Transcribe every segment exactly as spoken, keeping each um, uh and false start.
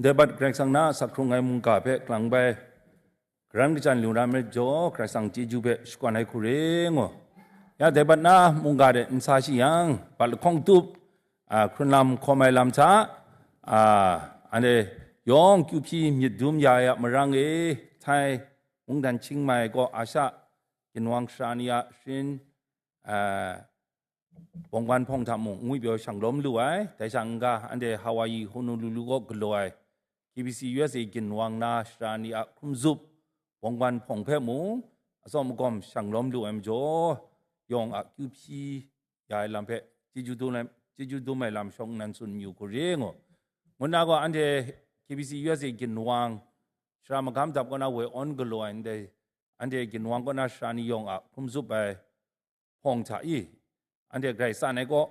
Dai bat Karai Kasang na asak hkrung ai mungga hpe galang bai, karan kachyan lu na myit jaw, Karai Kasang chyeju hpe shakawn ai hku re ngu. Ya dai bat na mungga de n sa shi yang, bat lahkawng tup, a, hkrun lam hkawm ai lam hta, a, anhte yawng kyu hpyi myit dum ya ai a marang e, Htai, mungdan Chiangmai kaw Asha ginwang sara ni a sharin, a, bawngban hpawng hta mung ngwi pyaw shang lawm lu ai. Dai sha n-ga, anhte Hawaii Honolulu kaw galaw ai K B C U S A ginwang na sara ni a hkrum zup bawngban hpawng hpe mung atsawm agawm shang lawm lu ai majaw, yawng a kyu hpyi ya ai lam hpe chyeju dum ai, chyeju dum ai lam shawng nnan tsun mayu hku re ngu. Ngu nna gaw, anhte K B C U S A ginwang sara magam dap kaw na woi awn galaw ai ndai, anhte ginwang kaw na sara ni yawng a hkrum zup ai hpawng hta i, anhte grai tsan ai kaw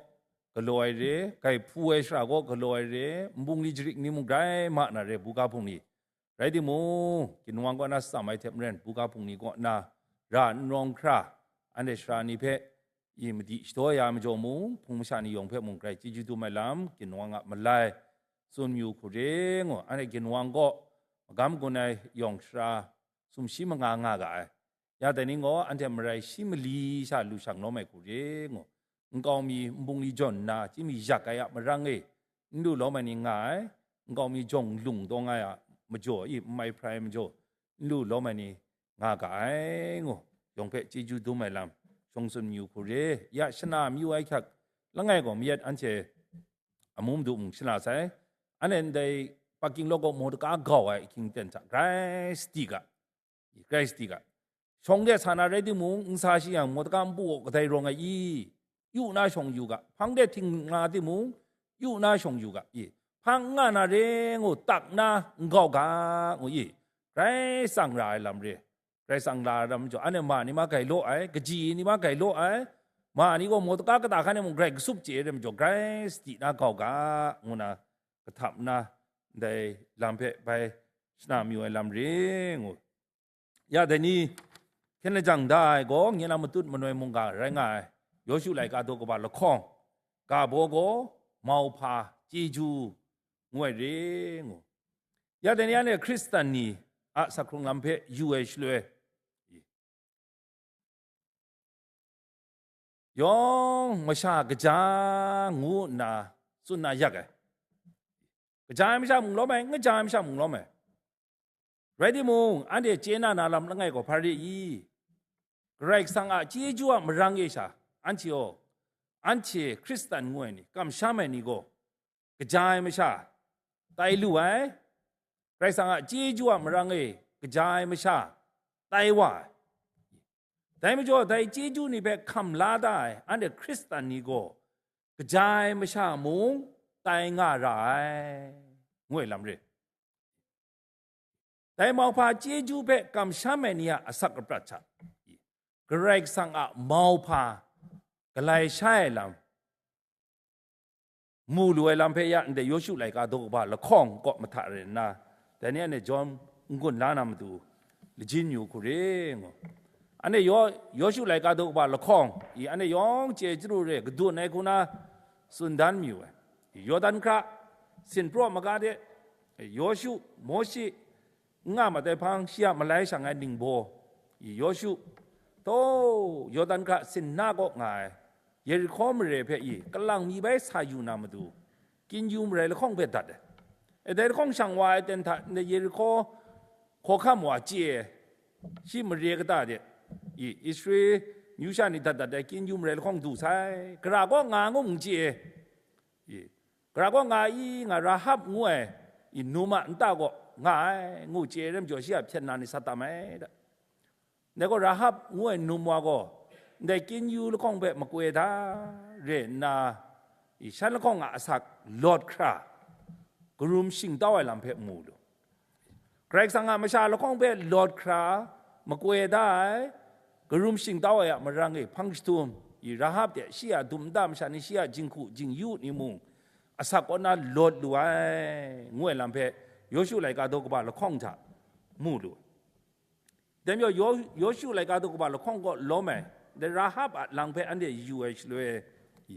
galaw ai re, grai hpu ai shara kaw galaw ai re, nbungli jarik ni mung grai ma na re, buga hpung ni. Rai timung, ginwang kaw na tsam ai hte maren, buga hpung ni kaw na ra n rawng hkra, anhte sara ni hpe i madi shadaw ya majaw mung, hpung masha ni yawng hpe mung grai chyeju dum ai lam, ginwang a malai tsun mayu hku re ngu, anhte ginwang kaw magam gun ai yawng sara sumshi manga nga ga ai. Ya dai ni gaw anhte marai shi mali sha lu shang lawm ai hku re ngu, nkau mi nbungli jawn nna, chyinghka yak ai a marang e n lu lawm ai ni nga ai, nkau mi jawng lung dawng ai a majaw i n mai hprai ai majaw n lu lawm ai ni nga ga ai ngu, yawng hpe chyeju dum ai lam shawng tsun mayu hku re. Ya shana mayu ai hkyak langai gaw mayat anhte amu madu mung shana sai. Anhte ndai Paking law kaw mawtaka gau ai ahkying ten hta grai sadi ga, grai sadi ga. Shawng de sa na rai timung, n sa shi yang, mawtaka npu kaw kadai rawng ai i? Yu na shawng yu ga. Hpang de hting nga timung, yu na shawng yu ga i? Hpang n nga na re ngu, tak na n gau ga, ngu i? Grai tsang ra ai lam re. Grai tsang ra ai lam majaw, anhte ma ni ma grai law ai, kaji ni ma grai law ai, ma ni gaw mawtaka kata hkan e mung grai kasup chye ai rai majaw, grai sadi na gau ga, ngu na kahtap nna, ndai lam hpe bai shana mayu ai lam re ngu. Ya dai ni, hkyen lajang da ai gaw, nye na matut manoi mungga rai nga ai, Yawshu laika daw kaba lahkawng, ga baw gaw, mauhpa chyeju, ngu ai re ngu. Ya dai ni, anhte Hkristan ni a asak hkrung lam hpe yu ai shaloi, yawng masha kaja ngu nna tsun na yak ai. Kaja ai masha mung lawm ai, n kaja ai masha mung lawm ai. Rai timung, anhte chye na na lam langai gaw hpa re i? Karai Kasang a chyeju a marang e sha, anhte gaw, anhte Hkristan ngu ai ni, kamsham ai ni gaw, kaja ai masha tai lu ai, Karai Kasang a chyeju a marang e kaja ai masha tai wa ai. Dai majaw, dai chyeju ni hpe hkam la da ai anhte Hkristan ni gaw, kaja ai masha mung tai nga ra ai, ngu ai lam re. Dai mauhpa chyeju hpe kamsham ai ni a asak aprat hta, Karai Kasang a mauhpa galai sha ai lam, mu lu ai lam hpe ya ndai Yawshu laika daw kaba lahkawng kaw mahta rai nna, dai ni anhte jawm n-gun la na matu, lajin yu hku re ngu. Anhte Yaw-, Yawshu laika daw kaba lahkawng i anhte yawng chye chyaru re kadun ai hku na tsun dan mayu ai. Yawdan hkra, sinpraw maga de, Yawshu, Mawshi, n nga mat ai hpang, shi a malai shang ai ningbaw, i Yawshu, taw, Yawdan hkra sinna kaw nga ai, Yerihko mare hpe i kalang mi bai sa yu na matu, kyin yu marai lahkawng hpe dat ai. E, dai lahkawng shang wa ai ten hta ndai Yerihko hkawhkam wa chye ai, shi mare kata de, i, Israel myu sha ni dat dat ai kyin yu marai lahkawng du sai, gara kaw nga ngu n chye ai. I, gara kaw nga i, nga Rahab ngu ai, i, num a nta kaw nga ai, ngu chye ai rai majaw, shi a hpyen na ni sa tam ai da. Ndai gaw Rahab ngu ai num wa gaw, ndai kyin yu lahkawng hpe makoi da re nna, i, shan lahkawng a asak lawt hkra, karum shingtau ai lam hpe mu lu. Karai Kasang a masha lahkawng hpe lawt hkra makoi da ai, karum shingtau ai a marang e hpang jahtum, i Rahab hte shi a dum nta masha ni, shi a jinghku jingyu ni mung, asak kaw na lawt lu ai, ngu ai lam hpe Yawshu laika daw kaba lahkawng hta mu lu. Dai majaw, Yaw-, Yawshu laika daw kaba lahkawng kaw lawm ai, dai Rahab a lang hpe anhte yu ai shaloi, i,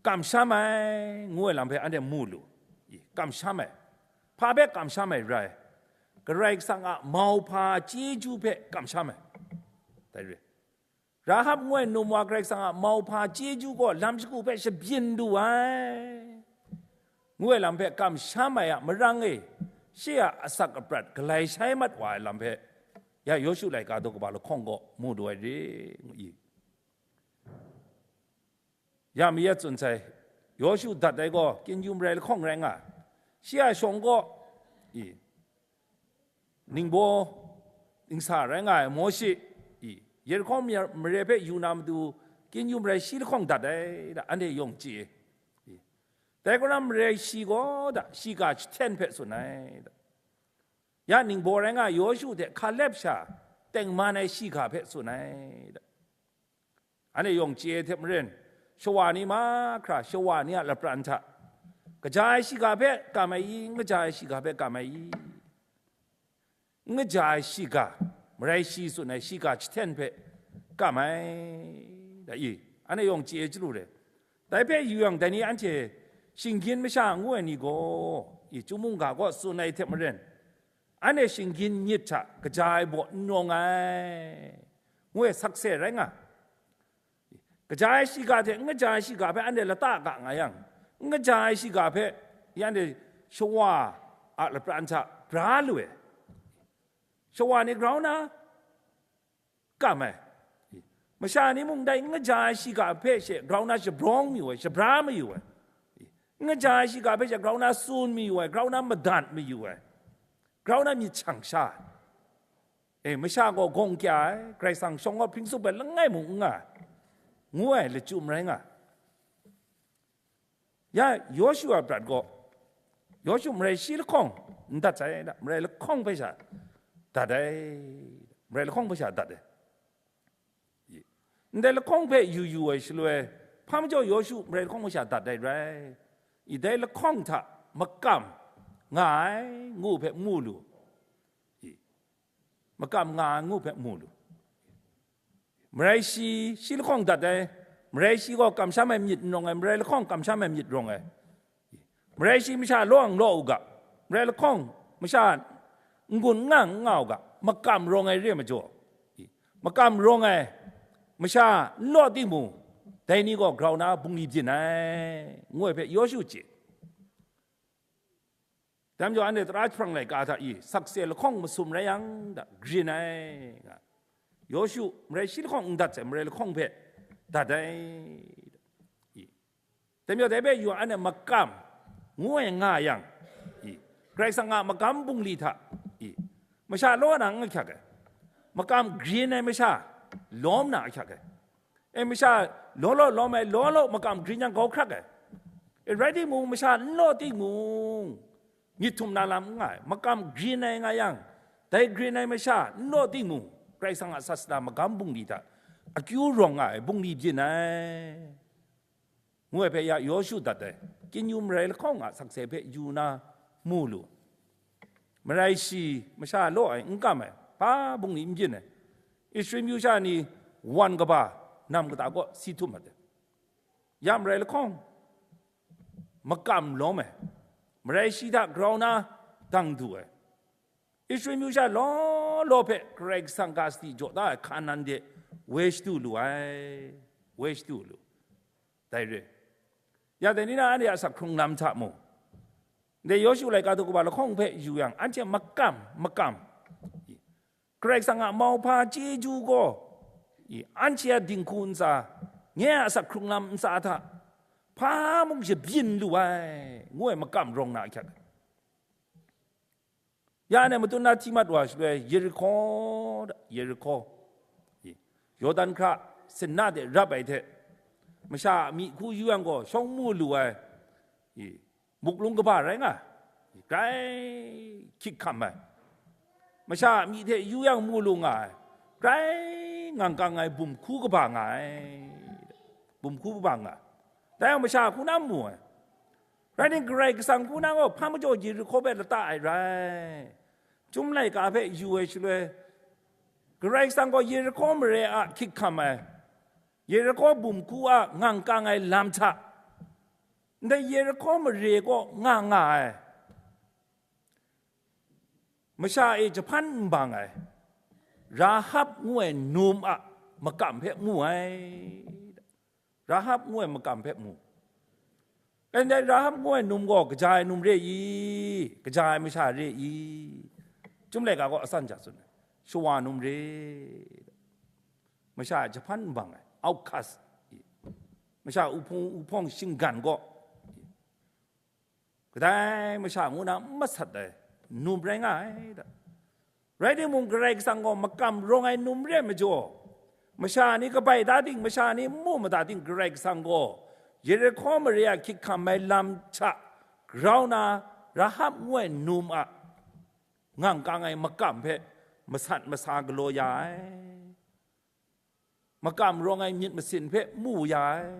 kamsham ai, ngu ai lam hpe anhte mu lu, i, kamsham ai. Hpa hpe kamsham ai rai? Karai Kasang a mauhpa chyeju hpe kamsham ai. Dai re. Rahab ngu ai num wa Karai Kasang a mauhpa chyeju gaw lam shagu hpe shabyin lu ai, ngu ai lam hpe kamsham ai a marang e, shi a asak aprat galai shai mat wa ai lam hpe, ya Yawshu laika daw kaba lahkawng gaw mu lu ai re, ngu i. Ya mayat tsun sai, Yawshu dat ai gaw Kyin-yu marai lahkawng rai nga ai. Shi a shawng gaw, i, ningbaw, ningsa rai nga ai Mawshe, i, Yerihko mare hpe yu na matu, Kyin-yu marai shi lahkawng dat ai, da, anhte yawng chye, i. Dai kaw na marai shi gaw, da, shiga jahten hpe tsun ai, da. Ya ningbaw rai nga ai Yawshu hte Hkaleb sha tengman ai shiga hpe tsun ai, da. Anhte yawng chye ai hte maren, shawa ni mahkra, shawa ni a lapran hta, kaja ai shiga hpe kam ai i, n kaja ai shiga hpe kam ai i? N kaja ai shiga, marai shi tsun ai shiga jahten hpe kam ai, da i, anhte yawng chye ai chyalu re. Dai hpe yu yang, dai ni anhte shinggyim masha ngu ai ni gaw, i, chyum mungga gaw tsun ai hte maren, anhte shinggyim myit hta kaja ai baw n rawng ai, ngu ai sakse rai nga. Kaja ai shiga hte n kaja ai shiga hpe anhte lata ga nga yang, n kaja ai shiga hpe anhte shawa a lapran hta bra lu ai. Shawa ni grau na kam ai. Masha ni mung dai n kaja ai shiga hpe she grau na shabrawng mayu ai, shabra mayu ai. N kaja ai shiga hpe she grau na tsun mayu ai, grau na madat mayu ai, grau na myit shang sha ai. E, masha gaw gawng kya ai, Karai Kasang shawng gaw hpring tsup ai langai mung n nga ai, ngu ai lachyum rai nga ai. Ya Yawshu a prat gaw, Yawshu marai shi lahkawng n dat sai, marai lahkawng hpe sha dat ai, marai lahkawng hpe sha dat ai. Ndai lahkawng hpe yu yu ai shaloi, hpa majaw Yawshu marai lahkawng hpe sha dat ai rai? I, dai lahkawng hta makam nga ai ngu hpe mu lu. I, makam nga ai ngu hpe mu lu. Marai shi, shi lahkawng dat ai, marai shi gaw kamsham ai myit n rawng ai, marai lahkawng kamsham ai myit rawng ai. Marai shi masha law ang law u ga, marai lahkawng masha n-gun n nga n nga u ga, makam rawng ai re ai majaw, makam rawng ai masha n law timung, dai ni gaw grau na bungli byin ai, ngu ai hpe Yawshu chye. Dai majaw, anhte tara jahprang laika hta i sakse lahkawng masum rai yang, da, grin ai, nga. Yawshu marai shi lahkawng n dat sai, marai lahkawng hpe dat ai, da, i. Dai majaw, dai hpe yu anhte makam ngu ai nga yang, i, Karai Kasang a magam bungli hta, i, masha law na n ahkyak ai, makam grin ai masha lawm na ahkyak ai. E, masha law law lawm ai, law law makam grin yang grau hkrak ai. E, rai timung, masha n law timung, myit htum na lam n nga ai, makam grin ai nga yang, dai grin ai masha n law timung, Karai Kasang a sasana magam bungli hta akyu rawng nga ai bungli byin ai, ngu ai hpe ya Yawshu dat ai. Kyin-yu marai lahkawng a sakse hpe yu na mu lu. Marai shi masha law ai n kam ai, hpa bungli n byin ai, Israel myu sha ni wan kaba nam kata kaw si htum mat ai. Ya marai lahkawng makam lawm ai, marai shi hta grau na dang du ai, Israel myu sha law law hpe Karai Kasang ga sadi jaw da ai Hkanan de woi shadu lu ai, woi shadu lu. Dai re. Ya dai ni na anhte a asak hkrung lam hta mung, ndai Yawshu laika daw kaba lahkawng hpe yu yang, anhte makam, makam, Karai Kasang a mauhpa chyeju gaw, i, anhte a dinghku ntsa, nye a asak hkrung lam ntsa hta hpa mung shabyin lu ai, ngu ai makam rawng na ahkyak. Ya anhte matut na hti mat wa shaloi, Yerihko, Yerihko, i, Yawdan hkra sinna de rap ai hte, masha a myi hku yu yang gaw, shawng mu lu ai, i, muklung kaba rai nga ai, grai hkyik hkam ai, masha a myi hte yu yang mu lu nga ai, grai ngangkang ai bum hku kaba nga ai, bum hku kaba nga ai. Dai yang masha hku na mu ai. Rai nna, Karai Kasang hku na gaw hpa majaw Yerihko hpe lata ai rai? Chyum laika hpe yu ai shaloi, Karai Kasang gaw Yerihko mare a hkyik hkam ai, Yerihko bum hku a ngangkang ai lam hta, ndai Yerihko mare kaw nga nga ai, masha e jahpan n bang ai, Rahab ngu ai num a makam hpe mu ai. Rahab ngu ai makam hpe mu. Ndai Rahab ngu ai num gaw kaja ai num re i, kaja ai masha re i, Chyum laika gaw asan ja tsun ai, shawa num re. Masha jahpan n bang ai, outcast i, masha uhpung uhpawng shinggan gaw i, kadai masha ngu na n masat ai num rai nga ai da. Rai timung, Karai Kasang gaw makam rawng ai num re ai majaw, masha ni kabai da ting, masha ni n mu mada ting, Karai Kasang gaw Yerihko mare a hkyik hkam ai lam hta grau na, Rahab ngu ai num a ngang kang ai makam hpe masat masa galaw ya ai, makam rawng ai myit masin hpe mu ya ai,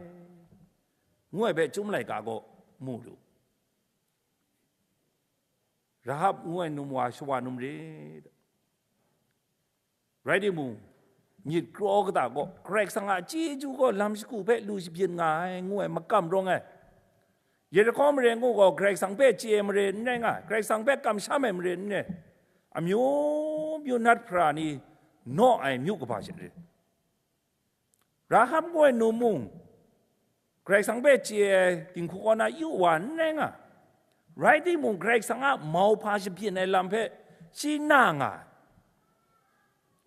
ngu ai hpe Chyum laika gaw mu lu. Rahab ngu ai num wa shawa num re. Rai timung, myit kraw kata gaw Karai Kasang a chyeju gaw lam shagu hpe lu shabyin nga ai, ngu ai makam rawng ai. Yerihko mare ngu gaw Karai Kasang hpe chye ai mare n rai nga ai, Karai Kasang hpe kamsham ai mare n rai, amyu myu nat hpra ni naw ai myu kaba she re. Rahab ngu ai num mung, Karai Kasang hpe chye ai dinghku kaw na yu wa n rai nga. Rai timung, Karai Kasang a mauhpa shabyin ai lam hpe shi na nga ai.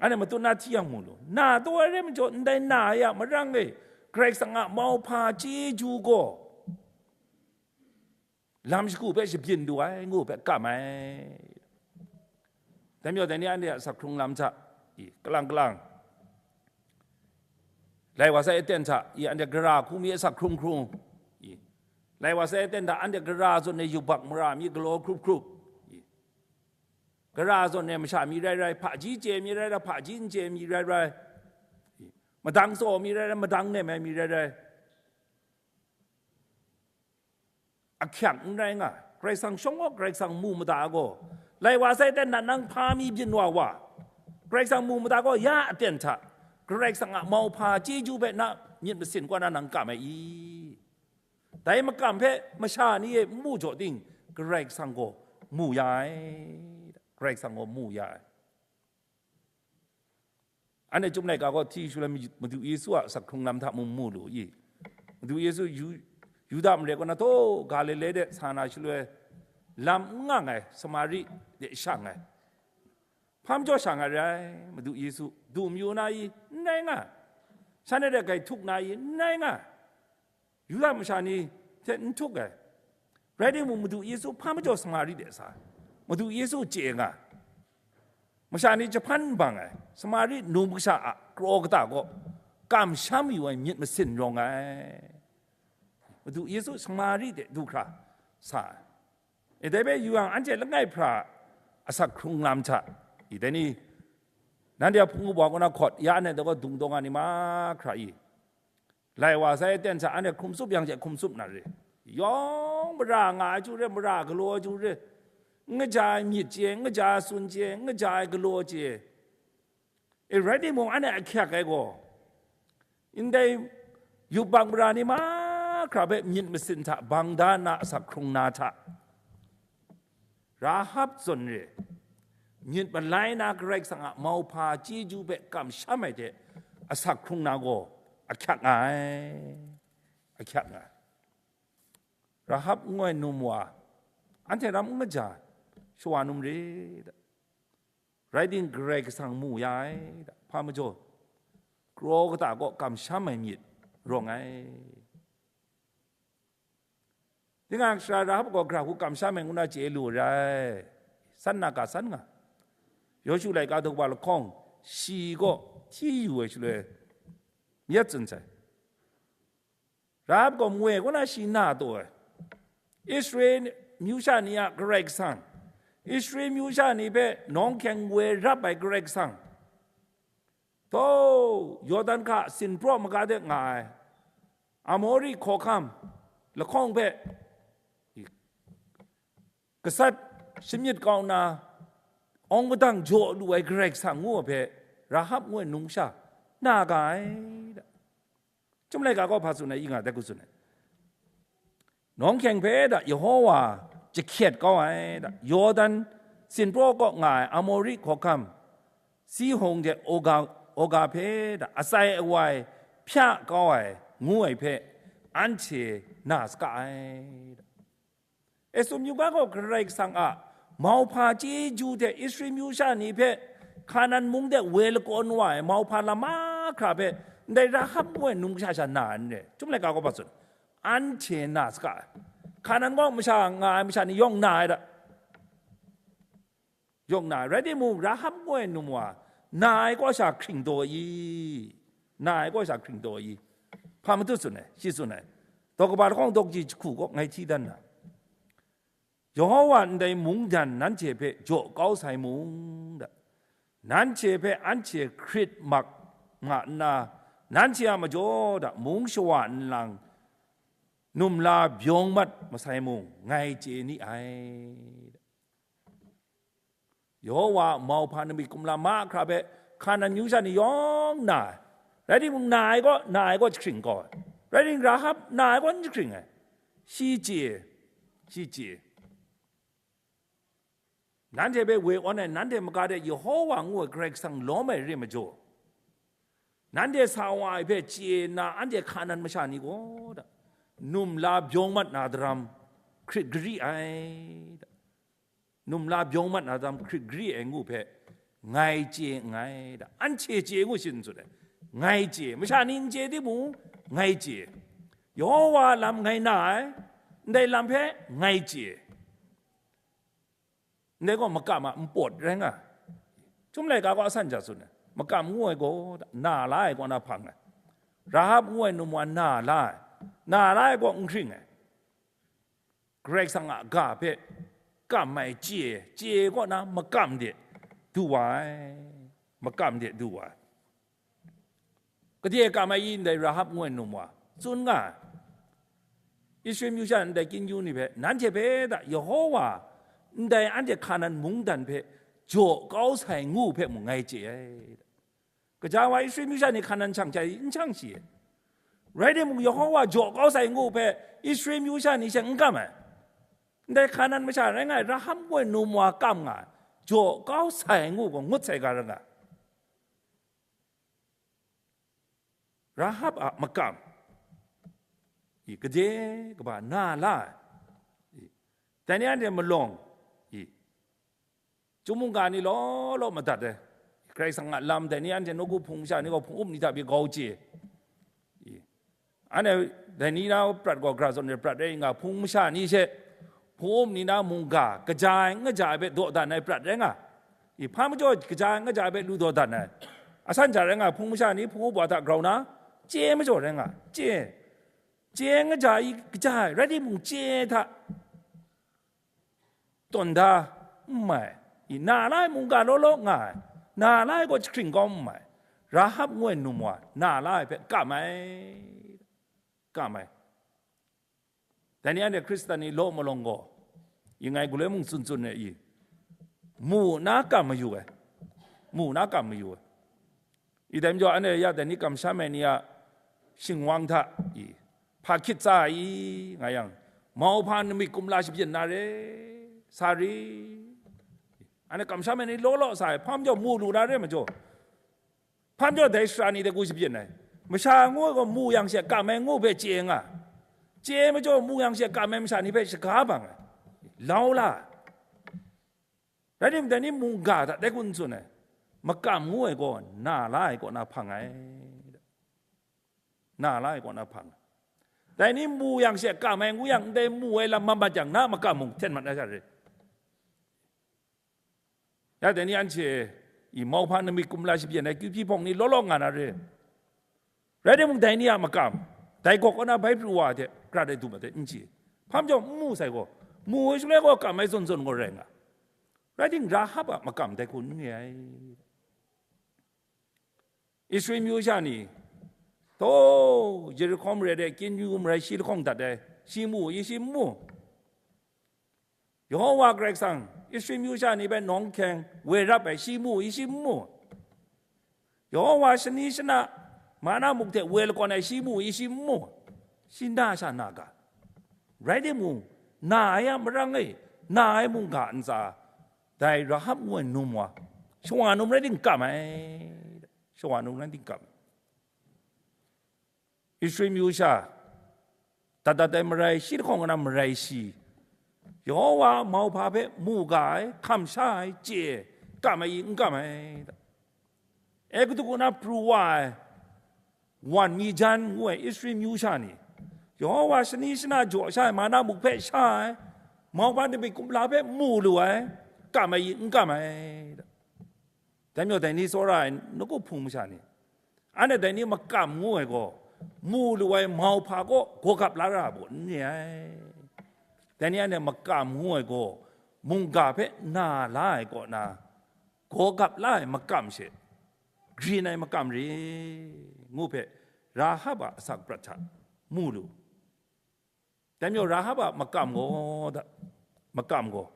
Anhte matut na hti yang mu lu, na taw ai rai majaw, ndai na ai a marang e Karai Kasang a mauhpa chyeju gaw lam shagu hpe shabyin du ai, ngu hpe kam ai. Dai majaw, dai ni anhte a asak hkrung lam hta, i, kalang kalang, lai wa sai aten hta, i, anhte gara hku mi asak hkrung hkrung, i, lai wa sai aten hta, anhte gara zawn e yubak mara mi galaw hkrup hkrup, i, gara zawn e masha mi rai rai, hpaji chye mi rai rai, hpaji n chye mi rai rai, i, madang tsaw mi rai rai, madang nem ai mi rai rai, ahkyak n rai nga. Karai Kasang shawng gaw, Karai Kasang mu mada gaw, lai wa sai aten hta nang hpa mi byin wa wa, Karai Kasang mu mada gaw, ya aten hta Karai Kasang a mauhpa chyeju hpe na myit masin kaw na nang kam ai i? Dai makam hpe masha ni e n mu jaw ting, Karai Kasang gaw mu ya ai, Karai Kasang gaw mu ya ai. Anhte Chyum laika gaw hti shaloi Madu Yesu a asak hkrung lam hta mung mu lu i? Madu Yesu Yu-, Yuda mare kaw na htaw Galile de sa na shaloi, lam n ngang ai Samari de shang ai. Hpa majaw shang ai rai, Madu Yesu du mayu na i? N rai nga. Shanhte de grai htuk na i? N rai nga. Yuda masha ni hte n htuk ai. Rai timung, Madu Yesu hpa majaw Samari de sa ai? Madu Yesu chye nga. Masha ni jahpan n bang ai, Samari num kasha a kraw kata gaw kamsham yu ai myit masin rawng ai. Madu Yesu Samari de du hkra sa ai. E, dai hpe yu yang, anhte langai hpra asak hkrung lam hta, i, dai ni, nanhte a hpung kabau kaw na hkawt ya ai, dai gaw dungdawng a ni mahkra i? Lai wa sai aten hta anhte hkrum tsup yang hte hkrum tsup na re. Yawng mara nga ai hku re, mara galaw ai hku re, n kaja ai myit chye, n kaja ai sun chye, n kaja ai galaw chye. E, rai timung, anhte ahkyak ai gaw, ndai yubak mara ni mahkra hpe myit masin hta bang da nna asak hkrung na hta, Rahab zawn re, myit malai na Karai Kasang a mauhpa chyeju hpe kamsham ai hte asak hkrung na gaw ahkyak nga ai, ahkyak nga ai. Rahab ngu ai num wa, anhte ram n kaja, shawa num re da. Rai timung, Karai Kasang mu ya ai da. Hpa majaw, kraw kata kaw kamsham ai myit rawng ai. Tinang sara Rahab gaw gara hku kamsham ai ngu na chye lu ai rai, san na ga san nga. Yawshu laika daw kaba lahkawng shi gaw hti yu ai shaloi, myit tsun sai. Rahab gaw mu ai kaw na shi na taw ai. Israel myu sha ni a Karai Kasang, Israel myu sha ni hpe nawng hkyeng woi rap ai Karai Kasang, taw, Yawdan hka sinpraw maga de nga ai Amori hkawhkam lahkawng hpe gasat shamyit kau nna, awng padang jaw lu ai Karai Kasang ngu ai hpe, Rahab ngu ai num sha na ga ai da. Chyum laika gaw hpa tsun ai, i nga dai hku tsun ai. Nawng hkyeng hpe da Yehowa jahkyet kau ai da, Yawdan Sinpraw kaw nga ai Amori hkawhkam, Sihon de Oga, Oga hpe da, atsai awai hpya kau ai, ngu ai hpe, anhte na saga ai. Esu myu ga gaw Karai Kasang a mauhpa chyeju hte Israel myu sha ni hpe Hkanan mung de woi lakawn wa ai mauhpa lam mahkra hpe ndai Rahab ngu ai num kasha sha na ai n re. Chyum laika gaw hpa tsun? Anhte na saga ai. Hkanan gaw masha nga ai masha ni yawng na ai da. Yawng na ai. Rai timung, Rahab ngu ai num wa, na ai kaw sha hkring daw i? Na ai kaw sha hkring daw i? Hpa matut tsun ai, shi tsun ai. Daw kaba lahkawng daw kaji jahku kaw ngai hti dan na. Yawhawa ndai mungdan nanhte hpe jaw kau sai mung da. Nanhte hpe anhte hkrit mak nga nna, nanhte a majaw da mung shawa nlang, numla byawng mat masai mung, ngai chye ni ai. Yawhawa mauhpa namik kumla mahkra hpe Hkanan myu sha ni yawng na ai. Rai timung, na ai gaw, na ai gaw jahkring kau ai. Rai timung, Rahab na ai gaw n jahkring ai. Shi chye, shi chye. Nanhte hpe woi awn ai, nanhte maga de Yawhawa ngu ai Karai Kasang lawm ai re majaw, nanhte sa wa ai hpe chye nna, anhte Hkanan masha ni gaw da, numla byawng mat na daram hkrit gari ai da. Numla byawng mat na daram hkrit gari ai ngu hpe, ngai chye nngai da. Anhte chye ngu shi n tsun ai. Ngai chye. Masha ni n chye timung, ngai chye. Yawhawa lam ngai na ai, ndai lam hpe ngai chye. Ndai gaw makam a npawt rai nga ai. Chyum laika gaw asan ja tsun ai. Makam ngu ai gaw na la ai kaw na hpang ai. Rahab ngu ai num wa na la ai. Na la ai gaw n hkring ai. Karai Kasang a ga hpe kam ai chye, chye kaw na makam de du wa ai, makam de du wa ai. Gade kam ai i ndai Rahab ngu ai num wa, tsun nga ai. Israel myu sha ndai kyin yu ni hpe, nanhte hpe da Yawhawa ndai anhte Hkanan mungdan hpe jaw kau sai ngu hpe mung ngai chye ai. Kaja wa Israel myu sha ni Hkanan shang hte n shang shi ai. Rai timung, Yawhawa jaw kau sai ngu hpe Israel myu sha ni she n kam ai. Ndai Hkanan masha rai nga ai, Rahab ngu ai num wa kam nga ai, jaw kau sai ngu gaw ngut sai ga rai nga ai. Rahab a makam i gade kaba na la ai. I, dai ni anhte malawng i, Chyum mungga ni law law madat ai. Karai Kasang a lam dai ni anhte nawku hpung masha ni gaw hpung up ni hta pyi grau chye. I, anhte dai ni na prat gaw gara zawn de prat rai nga, hpung masha ni she hpung up ni na mungga kaja ai n kaja ai hpe dawdan ai prat rai nga. I, hpa majaw kaja ai n kaja ai hpe lu dawdan ai. Asan ja rai nga, hpung masha ni hpung up wa hta grau na chye majaw rai nga, chye. Chye n kaja i kaja ai, rai timung chye hta tawn da n mai. I, na la ai mungga law law nga ai, na la ai gaw jahkring kau n mai. Rahab ngu ai num wa na la ai hpe kam ai, kam ai. Dai ni anhte Hkristan ni law malawng gaw, i, ngai galoi mung tsun tsun ai i, mu na kam mayu ai, mu na kam mayu ai. I, dai majaw, anhte ya dai ni kamsham ai ni a shingwang hta i, hpa hkyit tsa i, nga yang, mauhpa namik kumla shabyin na re, sa ri. Anhte kamsham ai ni law law sa ai, hpa majaw mu lu na re majaw, hpa majaw dai sara ni dai hku shabyin ai. Masha ngu ai gaw mu yang she kam ai ngu hpe chye nga, chye majaw mu yang she kam ai masha ni hpe shaga bang ai, lau la ai. Rai timung, dai ni mungga hta dai hku n tsun ai, makam ngu ai gaw na la ai kaw na hpang ai, na la ai kaw na hpang ai. Dai ni mu yang she kam ai ngu yang, ndai mu ai lam mat mat yang, na makam mung hten mat na sha re. Ya dai ni anhte i mauhpa namik kumla shabyin ai kyu hpyi hpawng ni law law nga na re. Rai timung, dai ni a makam, dai gawk kaw na bai pru wa hte, krat ai dum a hte n chye. Hpa majaw n mu sai gaw, mu ai shaloi gaw kam ai zawn zawn gaw rai nga. Rai timung, Rahab a makam dai hku n re ai. Israel myu sha ni, taw, Jerihko mare de kyin yu marai shi lahkawng dat ai, shi mu i, shi n mu? Yawhawa Karai Kasang Israel myu sha ni hpe nawng hkyeng woi rap ai, shi mu i, shi n mu? Yawhawa shani shana, mana muk hte woi lakawn ai, shi mu i, shi n mu? Shi na sha na ga. Rai timung, na ai a marang e, na ai mungga ntsa, Dai Rahab ngu ai num wa, shawa num rai ting kam ai, shawa num rai ting kam ai. Israel myu sha, dat dat ai marai shi lahkawng na marai shi, Yehova mauhpa hpe mu ga ai, hkam sha ai, chye ai, kam ai i, n kam ai. Egutu kaw na pru wa ai, wan mi jan ngu ai Israel myu sha ni, Yehova shani shana jaw sha ai, mana muk hpe sha ai, mauhpa David kumla hpe mu lu ai, kam ai i, n kam ai. Dai majaw, dai ni tsawra ai nawku hpung masha ni, anhte dai ni makam ngu ai gaw, mu lu ai mauhpa kaw gawgap la ra ai baw n re ai. Dai ni anhte makam ngu ai gaw, mungga hpe na la ai kaw na, gawgap la ai makam she, grin ai makam re, ngu hpe, Rahab a asak prat hta mu lu. Dai majaw Rahab a makam gaw, da, makam gaw,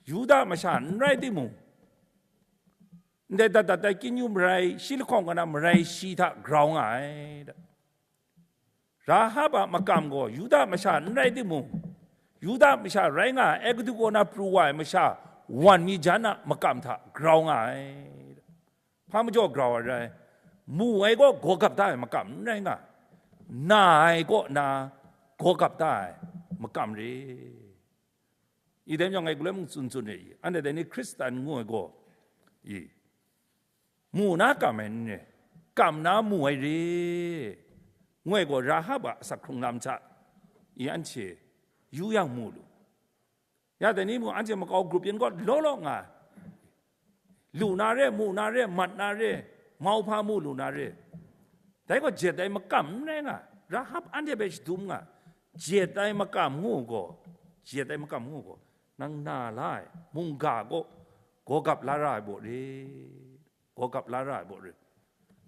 Yuda masha n rai timung, ndai dat dat ai kyin yu marai shi lahkawng kaw na marai shi hta grau nga ai, da. Rahab a makam gaw Yuda masha n rai timung, Yuda masha rai nga ai, Egutu kaw na pru wa ai masha wan mi jan a makam hta grau nga ai, da. Hpa majaw grau ai rai, mu ai gaw gawgap da ai makam n rai nga, na ai kaw na gawgap da ai makam re. I dai majaw ngai galoi mung tsun tsun re i, anhte dai ni Hkristan ngu ai gaw, i, mu na kam ai n re, kam na mu ai re, ngu ai gaw Rahab a asak hkrung lam hta i, anhte yu yang mu lu. Ya dai ni mung anhte makau grup yin gaw law law nga ai. Lu na re, mu na re, mat na re, mauhpa mu lu na re. Dai gaw jet ai makam n rai nga, Rahab anhte hpe shadum nga, jet ai makam ngu gaw, jet ai makam ngu gaw, nang na la ai mungga gaw gawgap la ra ai baw re, gawgap la ra ai baw re.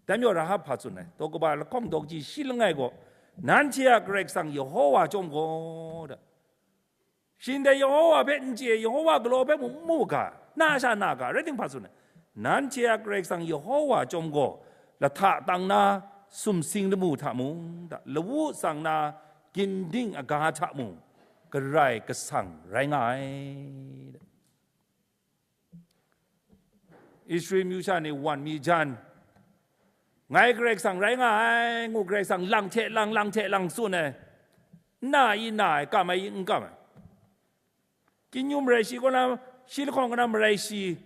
Dai majaw Rahab hpa tsun ai, daw kaba lahkawng daw kaji shi langai gaw, nanhte a Karai Kasang Yehova chyawm gaw, da, Shi ndai Yehova hpe n chye, Yehova galaw hpe mung n mu ga, na sha na ga, rai timung hpa tsun ai? Nanhte a Karai Kasang Yehova chyawm gaw, lahta tang na sumsing lamu hta mung, lawu tsang na ginding aga hta mung, Karai Kasang rai nga ai. Israel myu sha ni wan mi jan, ngai Karai Kasang rai nga ai, ngu Karai Kasang lang hte lang, lang hte lang tsun ai, na i na ai, kam ai i n kam ai. Kyin yu marai shi kaw na, shi lahkawng kaw na marai shi,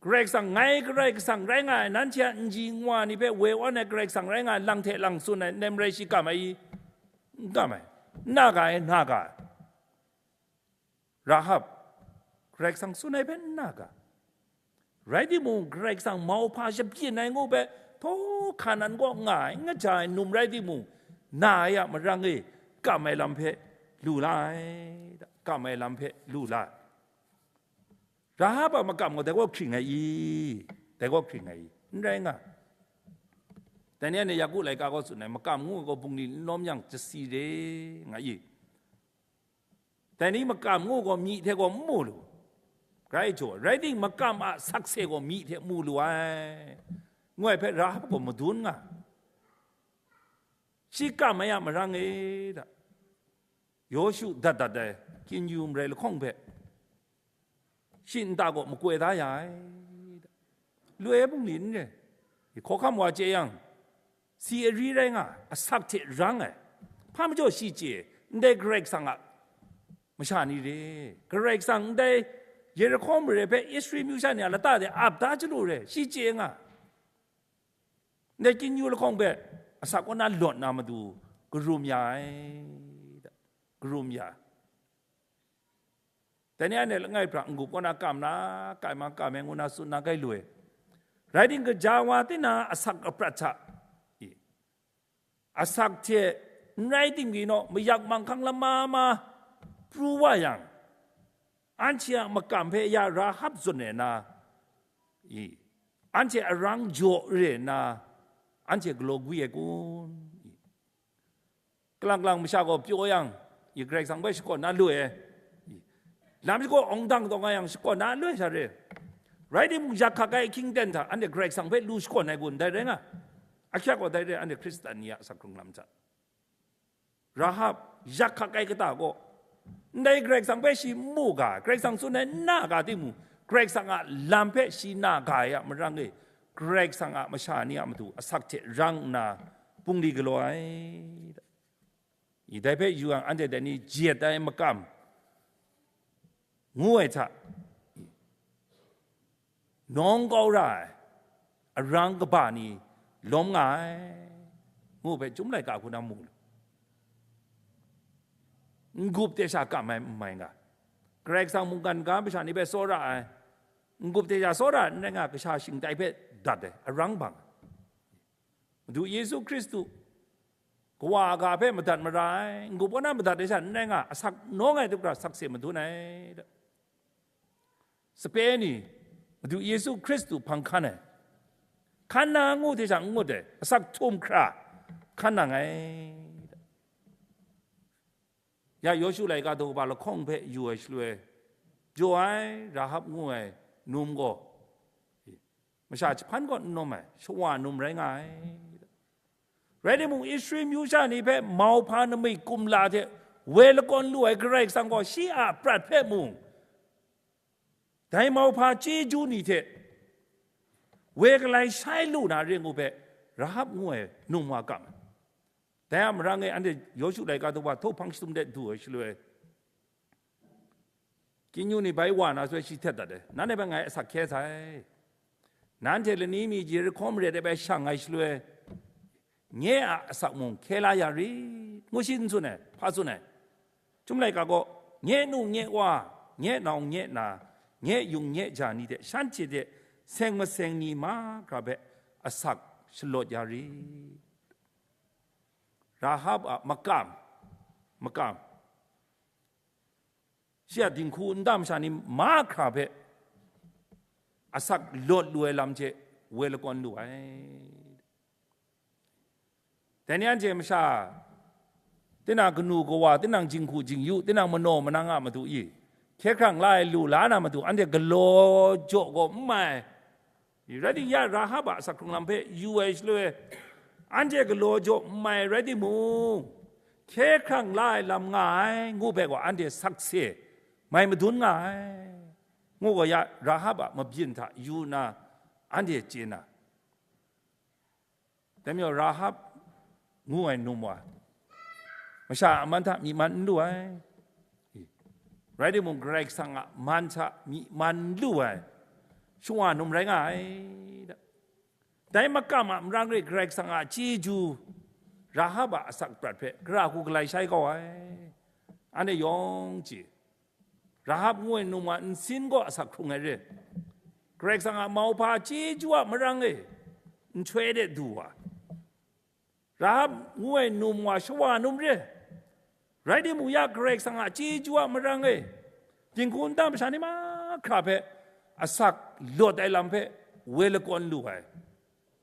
Karai Kasang, ngai Karai Kasang rai nga ai, nanhte a nji nwa ni hpe woi awn ai Karai Kasang rai nga ai, lang hte lang tsun ai, ndai marai shi kam ai i? N kam ai. N na ga ai, na ga ai. Rahab, Karai Kasang tsun ai hpe n na ga. Rai timung, Karai Kasang mauhpa shabyin ai ngu hpe, htaw hkan nan kaw nga ai, n kaja ai num rai timung, na ai a marang e kam ai lam hpe lu la ai, kam ai lam hpe lu la ai. Rahab a makam gaw dai gaw hkring ai i? Dai gaw hkring ai i? N rai nga. Dai ni anhte Yaku laika gaw tsun ai, makam ngu ai gaw bungli n lawm yang, jasi re nga i? Dai ni makam ngu gaw myi hte gaw n mu lu. Grai jaw, rai ting, makam a sakse gaw myi hte mu lu ai, ngu ai hpe Rahab gaw madun nga. Shi kam ai a marang e, da, Yawshu dat dat ai, kyin yu marai lahkawng hpe, shi nta gaw makoi da ya ai, da. Lu ai bungli n re, hkawhkam wa chye yang, si ari rai nga, asak hte rang ai. Hpa majaw shi chye, ndai Karai Kasang a masha ni re, Karai Kasang ndai Yerihko mare hpe Israel myu sha ni a lata de ap da chyalu re, shi chye nga. Ndai kyin yu lahkawng hpe asak kaw na lawt na matu karum ya ai, da, karum ya ai. Dai ni anhte langai hpra n-gup kaw na kam na, kai ma kam ai ngu na tsun na kai lu ai. Rai ting, gaja wa tina asak aprat hta, i, asak hte n rai timung naw, mayak manghkang lama ma pru wa yang, anhte a makam hpe ya Rahab zawn re na, i, anhte arang jaw re nna, anhte galaw gwi ai kun? I, kalang kalang masha gaw pyaw yang, i, Karai Kasang hpe shakawn na lu ai, i, lam shagu awng dang taw nga yang, shakawn na lu ai sha re. Rai timung, yak hkak ai ahkying ten hta anhte Karai Kasang hpe lu shakawn ai kun? Dai rai nga, ahkyak gaw dai re, anhte Hkristan ni a asak hkrung lam hta. Rahab, yak hkak ai kata gaw, ndai Karai Kasang hpe shi n mu ga, Karai Kasang tsun ai n na ga timung, Karai Kasang a lam hpe shi na ga ai a marang e, Karai Kasang a masha ni a matu asak hte rang nna pungli galaw ai. I dai hpe yu yang, anhte dai ni jet ai makam ngu ai hta, nawng kau ra ai arang kaba ni lawm nga ai, ngu hpe Chyum laika hku na mu lu. N-gup hte sha kam ai n mai nga, Karai Kasang mungkan ga masha ni hpe tsawra ai, n-gup hte sha tsawra ai n rai nga, kasha shingtai hpe dat ai arang bang. Madu Yesu Hkristu, Kawa a ga hpe madat mara ai, n-gup kaw na madat ai sha n rai nga, asak nawng ai hte hkra sakse madun ai. Sape ni, Madu Yesu Hkristu hpang hkan ai, hkan na ngu hte sha n ngut ai, asak htum hkra hkan nang ai. Ya Yawshu laika daw kaba lahkawng hpe yu ai shaloi, jaw ai Rahab ngu ai num gaw, masha jahpan kaw n nawm ai, shawa num rai nga ai. Rai timung, Israel myu sha ni hpe mauhpa namik kumla hte woi lakawn lu ai Karai Kasang gaw shi a prat hpe mung, dai mauhpa chyeju ni hte woi galai shai lu na re ngu hpe, Rahab ngu ai num wa kam ai. Dai a marang e, anhte Yawshu laika daw wa htaw hpang shadum de du ai shaloi, Kinu ni bai wa na soi shi htet dat ai, nanhte hpe ngai asak hkye sai. Nanhte lani mi Yerihko mare de bai shang ai shaloi, nye a asak mung hkye la ya rit, ngu shi n tsun ai, hpa tsun ai. Chyum laika gaw, nye nu, nye wa, nye nau, nye na, nye yung, nye ja ni hte shanhte hte seng maseng ni mahkra hpe asak shalawt ya rit. Rahab a makam, makam, shi a dinghku nta masha ni mahkra hpe asak lawt lu ai lam hte woi lakawn lu ai. Dai ni anhte masha, tinang kanu kawa, tinang jinghku jingyu, tinang manaw manang a matu i hkye hkrang la ai lu la na matu, anhte galaw jaw gaw n mai. Rai timung, ya Rahab a asak hkrung lam hpe yu ai shaloi, anhte galaw jaw n mai rai timung, hkye hkrang la ai lam nga ai ngu hpe gaw anhte sakse mai madun nga ai, ngu gaw ya Rahab a mabyin hta yu nna anhte chye na. Dai majaw Rahab ngu ai num wa, masha a man hta myi man n lu ai. Rai timung, Karai Kasang a man hta myi man n lu ai shawa num rai nga ai. Dai makam a marang re, Karai Kasang a chyeju Rahab a asak prat hpe gara hku galai shai kau ai. Anhte yawng chye, Rahab ngu ai num wa nsin gaw asak hkrung ai re. Karai Kasang a mauhpa chyeju a marang e nhtoi de du wa, Rahab ngu ai num wa shawa num re. Rai timung, ya Karai Kasang a chyeju a marang e, dinghku nta masha ni mahkra hpe asak lawt ai lam hpe woi lakawn lu ai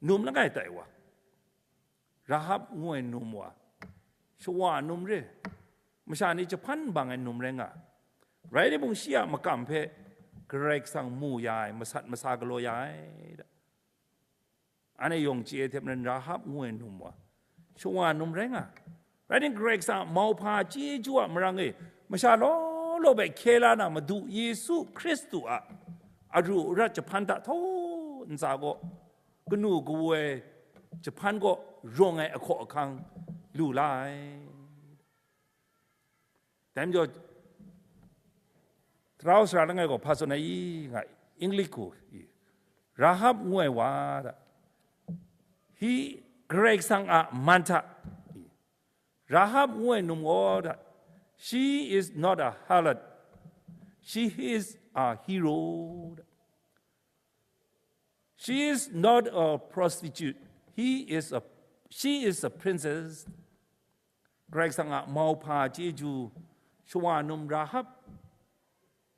num langai tai wa, Rahab ngu ai num wa, shawa num re, masha ni jahpan bang ai num rai nga. Rai timung, shi a makam hpe Karai Kasang mu ya ai, masat masa galaw ya ai. Anhte yawng chye ai hte maren, Rahab ngu ai num wa, shawa num rai nga. Rai timung, Karai Kasang a mauhpa chyeju a marang e, masha law law hpe hkye la na Madu Yesu Hkristu a aru arat jahpan hta htaw ntsa gaw, kanu kawoi jahpan kaw rawng ai ahkaw ahkang lu la ai. Dai majaw, Tarau sara langai gaw hpa tsun ai i nga, English hku i, Rahab ngu ai wa da, hi Karai Kasang a man hta i, Rahab ngu ai num gaw da, she is not a harlot, she is a hero da. She is not a prostitute. He is a, she is a princess. Karai Kasang a mauhpa chyeju shawa num Rahab,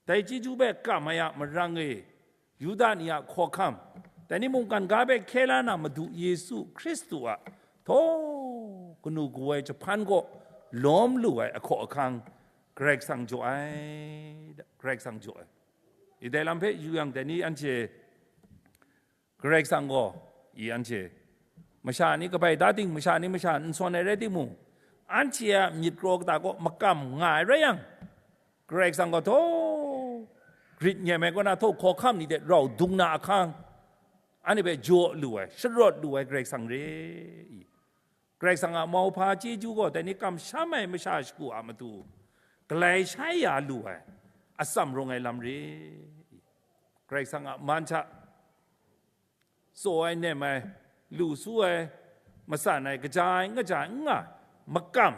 dai chyeju hpe kam ai a marang e, Yuda ni a hkawhkam, dai ni mungkan ga hpe hkye la na Madu Yesu Hkristu a htaw kanu kawoi jahpan kaw lawm lu ai ahkaw ahkang Karai Kasang jaw ai, Karai Kasang jaw ai. I dai lam hpe yu yang, dai ni anhte Karai Kasang gaw, i anhte masha ni kabai da ting, masha ni masha n sawn ai rai timung, anhte a myit kraw kata kaw makam nga ai rai yang, Karai Kasang gaw htaw brit nyem ai kaw na htaw hkawhkam ni hte rau dung na ahkang, anhte hpe jaw lu ai, sharawt lu ai Karai Kasang re i. Karai Kasang a mauhpa chyeju gaw dai ni kamsham ai masha shagu a matu galai shai ya lu ai atsam rawng ai lam re i. Karai Kasang a man hta tsaw ai, nem ai, lu su ai, matsan ai, kaja ai, n kaja ai, n nga ai, makam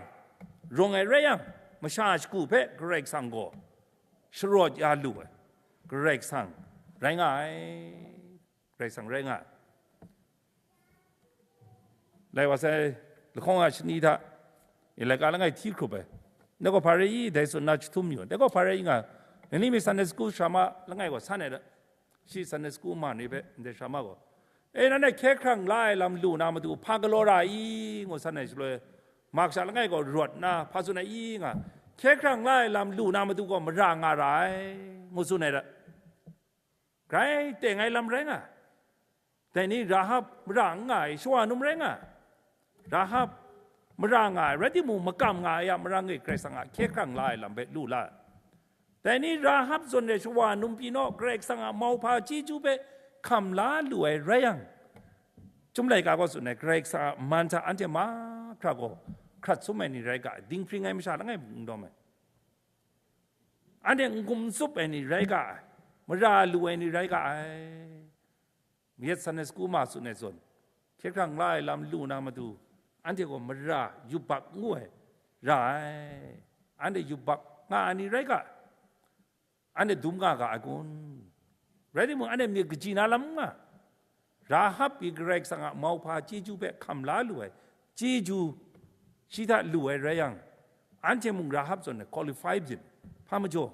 rawng ai rai yang, masha shagu hpe Karai Kasang gaw sharawt ya lu ai Karai Kasang rai nga ai. Karai Kasang rai nga ai. Lai wa sai lahkawng a shani hta, laika langai hti hkrup ai. Ndai gaw hpa rai i, dai tsun na jahtum yu. Dai gaw hpa rai i nga, nang ni mi Sunday school sara ma langai gaw san ai da. Shi Sunday school ma ni hpe ndai sara ma gaw, "E, nanhte hkye hkrang la ai lam lu na matu hpa galaw ra i?" ngu san ai shaloi, ma kasha langai gaw rawt nna hpa tsun ai i nga, "Hkye hkrang la ai lam lu na matu gaw mara nga ra ai," ngu tsun ai da. Grai teng ai lam rai nga ai. Dai ni Rahab mara n nga ai, shawa num rai nga ai. Rahab mara nga ai, rai timung, makam nga ai a marang e Karai Kasang a hkye hkrang la ai lam hpe lu la ai. Dai ni Rahab zawn e shawa num pyi naw, Karai Kasang a mauhpa chyeju hpe hkam la lu ai rai yang, Chyum laika gaw tsun ai, Karai Kasang a man hta anhte mahkra gaw hkrat sum ai ni rai ga ai, dinghpring ai masha langai mung n dawm ai. Anhte n-gun n-tsup ai ni rai ga ai, mara lu ai ni rai ga ai. Mayat Sunday school ma tsun ai zawn, hkye hkrang la ai lam lu na matu, anhte gaw mara yubak ngu ai ra ai. Anhte yubak nga ai ni rai ga ai. Anhte dum nga ga ai kun? Rai timung, anhte myit kaji na lam n nga. Rahab pyi Karai Kasang a mauhpa chyeju hpe hkam la lu ai chyeju shi hta lu ai rai yang, anhte mung Rahab zawn e qualified yin. Hpa majaw,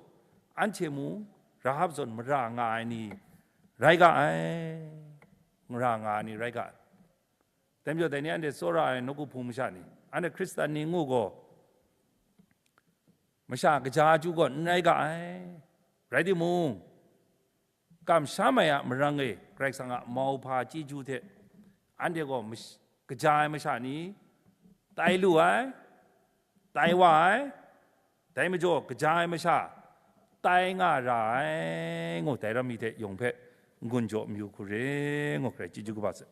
anhte mung Rahab zawn mara nga ai ni rai ga ai, mara nga ai ni rai ga ai. Dai majaw, dai ni anhte tsawra ai nawku hpung masha ni, anhte Hkristan ni ngu gaw, masha kaja chyu gaw n rai ga ai. Rai timung, kamsham ai a marang e Karai Kasang a mauhpa chyeju hte anhte gaw mash-, kaja ai masha ni tai lu ai, tai wa ai, dai majaw kaja ai masha tai nga ra ai, ngu dai ram mi hte yawng hpe n-gun jaw mayu hku re, ngu hkrai chyeju kaba sai.